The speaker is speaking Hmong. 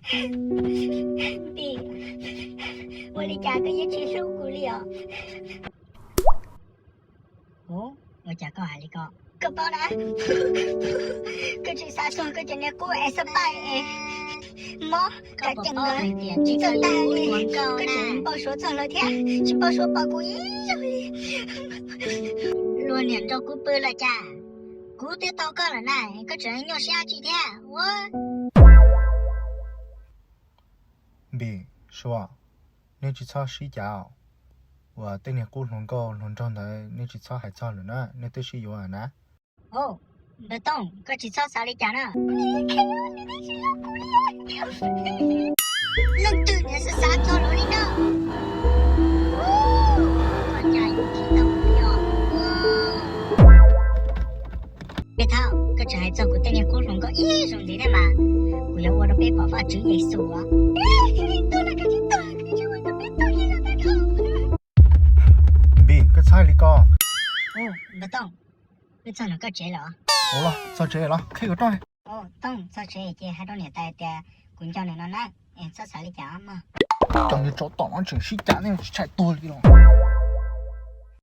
Npis, ua li cas koj yeej tsis hlub kuv li os? Ua cas koj hais li ko? Koj paub na, koj tsis xav txog koj cov niag qub es xab paj es mob kam ceem ntawd tsis txawj tag li, koj tseem npau suav txog lawv thiab, tsis npau suav pom kuv ib zaug li. Luag niam nrog kuv pw lawm cas? Kuv twb tau koj lawm na, koj tseem nyuaj siab dab tsi thiab ua? Npis, Sua, nej tsis txhob sib cav os. Uas tej niag qub hluas nkauj hluas nraug ntawd nej tsis txhob hais txog lawm na, nej twb sib yuav na. Npawg Tooj, koj tsis txhob xav li cas na. Leej twg niaj xav xav txog luag li na. Koj cas yuav khib tau kuv li os. Peb Thawj, koj tseem hais txog kuv tej niag qub hluas nkauj ib zaug ntxiv thiab mas, kuv yuav ua rau peb pom Vajtswv Yexus os. Npis, koj txhob li ko. Npawg Tooj, wb txog ntawm koj tsev lawm os. Ua los txog tsev los qhib kom rau. Tooj, txog tsev ces hais rau niam tais tias kuv nco nws no na, es txhob xav li cas mog. Cov niag tsov tom no tseem sib cav nej tsis tshais tuag li los.